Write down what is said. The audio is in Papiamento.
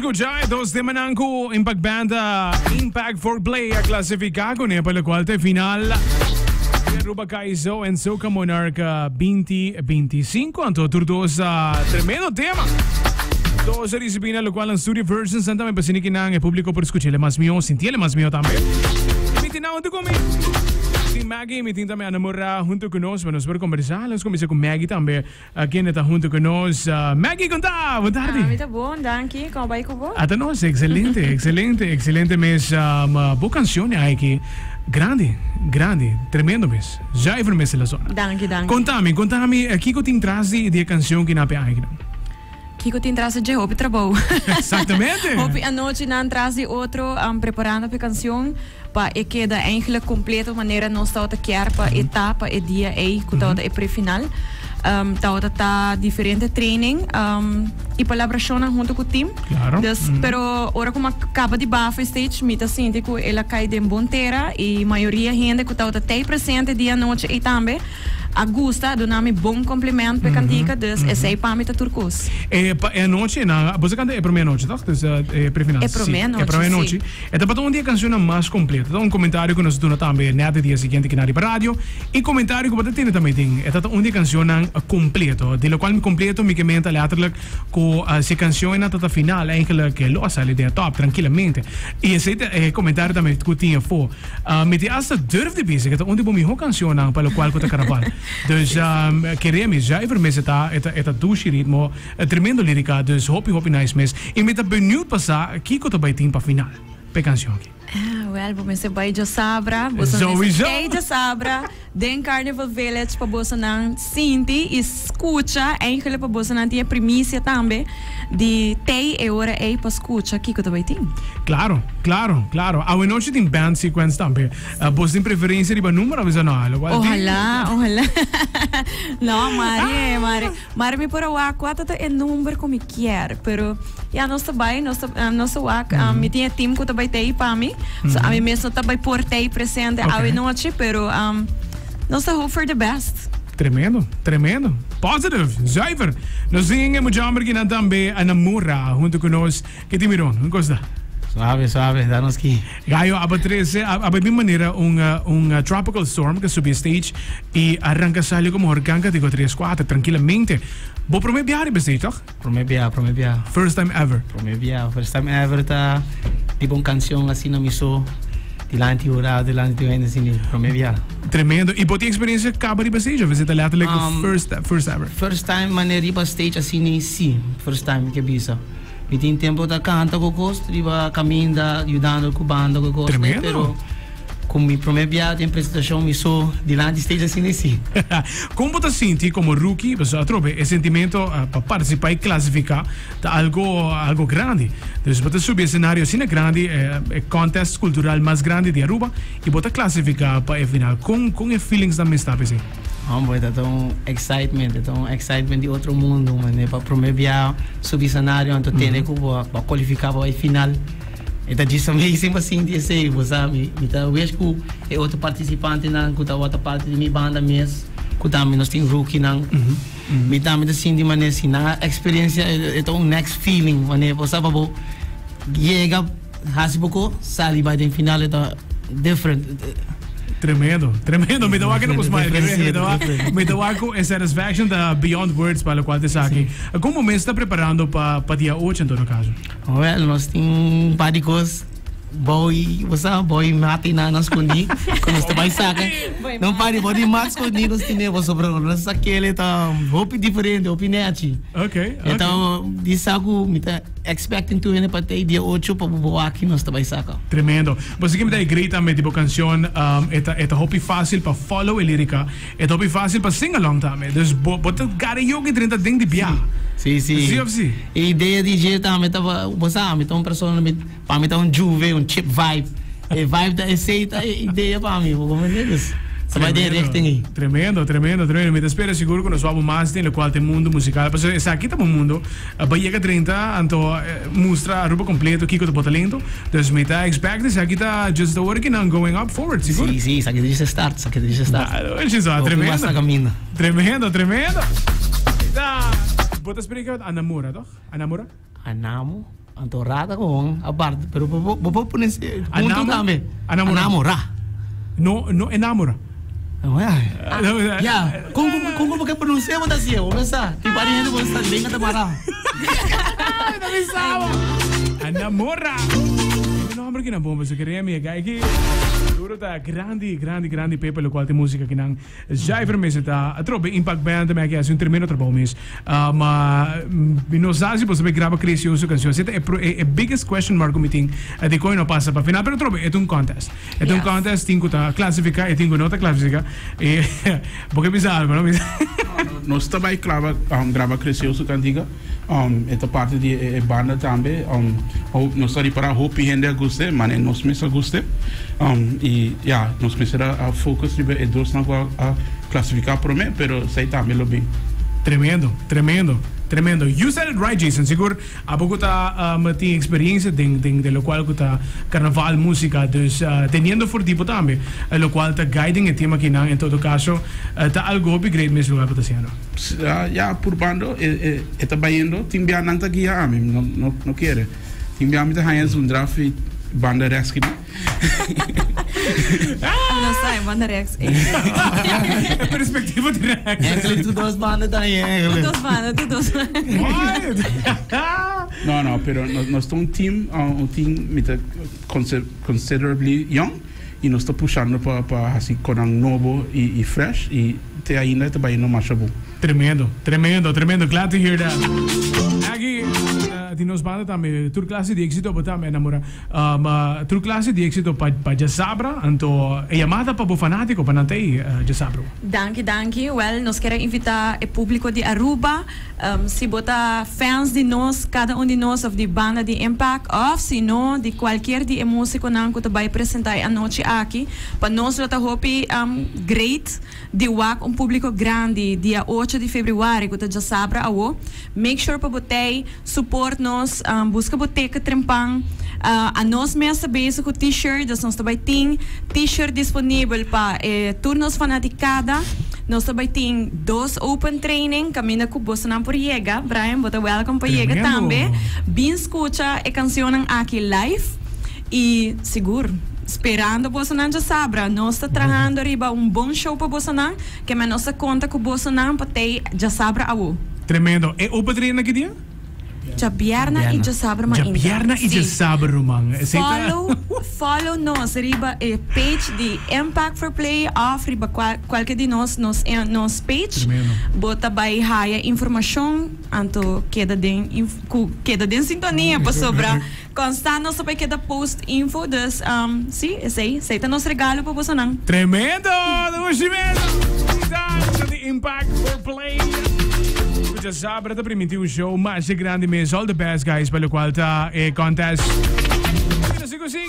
skucha e dos temanan ku Impact Band a Impact for Play a klasifiká kuné pa lokual ta e final di Aruba Kaiso en Soca Monarch 2025. Anto tur dos a tremendo tema. Dos a risibí na lokual nan studio versions nan tambe pa asina ki nan e públiko por skuch'é mas mihó, sintié mas mihó tambe. Mi tin nan huntu ku mi. Tin Maggie, mi tin tambe Ana Mora huntu ku nos pa nos por kombersá. Nos kuminsá ku Maggie tambe. Kende ta hunto ku nos? Maggie, kon ta? Bon tardi. Mi ta bon, danki. Kon bai ku bo? Ata nos, excelente, excelente, excelente mes. Bo cancion aki, grandi, grandi, tremendo mes. Zuiver mes den la zona. Danki, danki. Contami, contami, kiko tin tras di e cancion ki nan pe aki nan? Kiko tin tras di dje? Hopi trabou. Exactamente. Hopi anochinan tras di otro, preparando p'e cancion. Pa e keda eigenlijk completo manera nos tabata kier pa e ta pa e dia ey cu tabata e pre-final. Tabata ta diferente training y palabracionnan hunto cu team. Claro. Dus, pero ora cu mi a caba di baha for stage mi ta sinti cu el a cay den bon tera y mayoria hende cu tabata tey presente dia anochi ey tambe a gusta, a duna mi bon compliment p'e cantica, dus esey pa mi ta tur cos. E pa e anochi, nan, bo sa canta e prome anochi toch? Dus e pre-final. E prome anochi, E prome anochi. si. E tabata un di e cancionnan mas completo. Ta un comentario cu nos a duna tambe net e dia siguiente ki nan riba radio. Y comentario cu bo ta tene tambe den. E tabata un di e cancionnan completo. Di locual mi completo mi ke menta letterlijk cu si e cancionnan tabata final eigenlijk lo a sali den e top trankilamente. Y esey ta e comentario tambe cu tin afo. Mi tin hasta durf di bisa cu ta un di bo miho cancionnan pa locual cu ta carnaval. Dus kere mi zuiver mes e ta e ta dushi ritmo. Tremendo lirica dus hopi hopi nice mes y mi ta benieuwd pa sa kico ta bay tin pa final p'e cancion aki. Wel bo mester bay djosabra, boso mester tey djosabra den Carnival Village pa bosonan sinti y scucha, eigenlijk pa bosonan tin e primicia tambe di tey e ora ey pa scucha kico ta bay tin. Claro, claro, claro. Awenochi tin band sequence tambe. Boso tin preferencia riba numero of no? Locual tin. Ojalá, ojalá. No, mari, mari. Mari mi por a wak kua ta ta e number ku mi kier, pero ya nos ta bai, nos ta nos ta wak, mi tin e team ku ta bai tei pa mi, so ami mes no ta bai por tei presente awe nochi, pero nos ta hope for the best. Tremendo, tremendo. Positive, zuiver. Nos tin e mucha homber kinan tambe a namora hunto ku nos. Ke tin miron? Un kos ta? Suave, suave, da nos ki. Gayo aba trece, aba bin manera un un tropical storm ke subi stage y arranca sali como horcan categoria 3, 4 tranquilamente. Bo prome biaha riba stage, toch? Prome biaha, prome biaha. First time ever. Prome biaha, first time ever ta riba un cancion asina mi so dilanti hurado, dilanti tur hende asina, prome biaha. Tremendo. Y bo tin experiencia caba riba stage of esei ta letterlijk first first ever? First time manera riba stage asina si, first time mi ke bisa. Mi tin tempo ta canta cu cos riba caminda, yudando cu banda cu cos. Tremendo. Pero cu mi prome bia den presentacion mi so dilanti stage asina si. Con bo ta sinti como rookie? Pasobra atrobe e sentimento pa participa y clasifica ta algo algo grandi. Dus bo ta subi escenario asina grandi, e contest cultural mas grandi di Aruba y bo ta clasifica pa e final. Con con e feelings nan mester ta p'esey? Hombre, ta ta un excitement, ta ta un excitement di otro mundo, mane pa prome bia subi escenario anto tende cu bo a cualifica pa bai final. E ta djis amazing pa sinti esey, bo sa, mi mi ta wish cu e otro participantenan cu tabata parti di mi banda mes, cu tambe nos tin rookienan, mi tambe ta sinti mane si nan a experiencia e ta un next feeling, mane bo sa pa bo yega. Hasi poko sali bai den final e ta different. Tremendo, tremendo. Mi ta wak no por smile. Mi ta wak, mi ta wak ku e satisfaction ta beyond words pa lokual ta esaki. Kon bo mes ta preparando pa pa dia ocho en todo kaso? Wel, nos tin un par di kos bou i, bo sa, bou i mata i nan skondí ku nos ta bai saka. No un par di bou di mat skondí nos tene pasobra nos sa kele ta hopi diferente, hopi nechi. Okay, okay. E ta di sa ku mi ta. Expecting tur hende pa tei dia ocho pa bo bo aki nos ta bai saka. Tremendo. Bo si ke mi ta agree tambe di bo cancion e ta e ta hopi facil pa follow e lirica e ta hopi facil pa sing along tambe dus bo bo ta karaoke drenta den di bia. Si si. Si of si? E idea di dje tambe ta pa bo sa mi ta un persona mi pa mi ta un juve un chip vibe e vibe ta esey ta e idea pa mi bo comprende dus ta bai den richting ey. Tremendo tremendo tremendo mi ta spera sigur ku nos wou mas den lokual ta e mundo musical pasobra esaki ta bo mundo. Bai yega 30 anto mustra Aruba completo kiko ta bo talento. Dus mi ta expect esaki ta just awor ki nan going up forward sigur. Si si esaki ta just e start esaki ta just e start. Hopi tremendo. Mas na caminda. Tremendo tremendo. Ta bo ta spreek uit Anamora toch? Anamora? Anamo? Anto ra ta con apart, pero bo bo por pone hunto tambe. Anamora. Anamora. No, no enamora. Ya, con con con bo ke pronuncia bo ta hacié, bo pensa. Tin par di hende bo sa lenga ta mara. Ta bisa bo. Anamora. E nomber ki nan bon pasobra kere mi e guy ki duro ta grandi, grandi, grandi pepe locual tin musica ki nan. Zuiver mester ta atrobe Impact Band tambe aki hasi un tremendo trabou mes. Ma mi no sa si boso ta bay graba Cresio su cancion. Esey ta e e biggest question mark cu mi tin dicon e no pasa pa final. Pero atrobe e ta un contest. E ta un contest tin cu ta clasifica y tin cu no ta clasifica. Y bo ke bisa algo no? Nos ta bay claba graba Cresio su cantica. E ta parti di e banda tambe. Nos ta ripara hopi hende a gust'e, mane nos mes a gust'e. Y ya, nos mester a focus riba e dosnan cu a clasifica prome, pero esey tambe lo bin. Tremendo, tremendo, tremendo. You said it right, Jason. Sigur abo cu ta tin experiencia den den den locual cu ta carnaval, musica, dus teniendo for tipo tambe, locual ta guiding e team akinan, en todo caso ta algo hopi great mes locual bo ta haciendo. Ya purbando e e ta bayendo tin bia nan ta guia ami no no no kere tin bia mi ta haña zundra fi banda rechts kibi. No sa e banda rechts ei. E perspectiva di rechts. Eigenlijk tur dos banda ta haña eigenlijk. Tur dos banda tur dos banda. No no pero nos nos ta un team un team mi ta considerably young y nos ta pushando pa pa haci conan nobo y y fresh y te ainda ta bayendo masha bon. Tremendo, tremendo, tremendo, glad to hear that. Aggie, di nos banda tambe tur clase di exito bo tambe enamora. Tur clase di exito pa pa djasabra, anto e yamada pa bo fanatico pa nan ta ey djasabra. Danki, danki. Wel, nos kier a invita e publico di Aruba. Si bo ta fans di nos, cada un di nos of di banda di Impact of si no di cualkier di e musiconan cu ta bay presenta e anochi aki, pa nos lo ta hopi great di wak un publico grandi dia ocho di februari cu ta djasabra awo. Make sure pa bo tey, support nos, busca bo ticket trempan. Anos mes ta bezig cu t-shirt, dus nos ta bay tin t-shirt disponibel pa e tur nos fanaticada. Nos ta bay tin dos open training caminda cu bosonan por yega. Brian, bo ta welcome pa yega tambe. Bin scucha e cancionnan aki live y sigur sperando bosonan djasabra. Nos ta trahando riba un bon show pa bosonan, keme nos ta conta cu bosonan pa tey djasabra awo. Tremendo. E open training na ki dia? Djabierna y djasabra mainta. Djabierna y djasabra ruman. Esey ta. Follow follow nos riba e page di Impact for Play of riba cualke di nos nos nos page. Tremendo. Bo ta bay haya informacion anto keda den cu keda den sintonia pasobra constant nos ta bay keda post info dus si esey esey ta nos regalo pa bosonan. Tremendo! Dushi mes! Danki di Impact for Play. Cu djasabra ta priminti un show masha grandi mes. All the best guys pa locual ta e contest. Sigur sigur.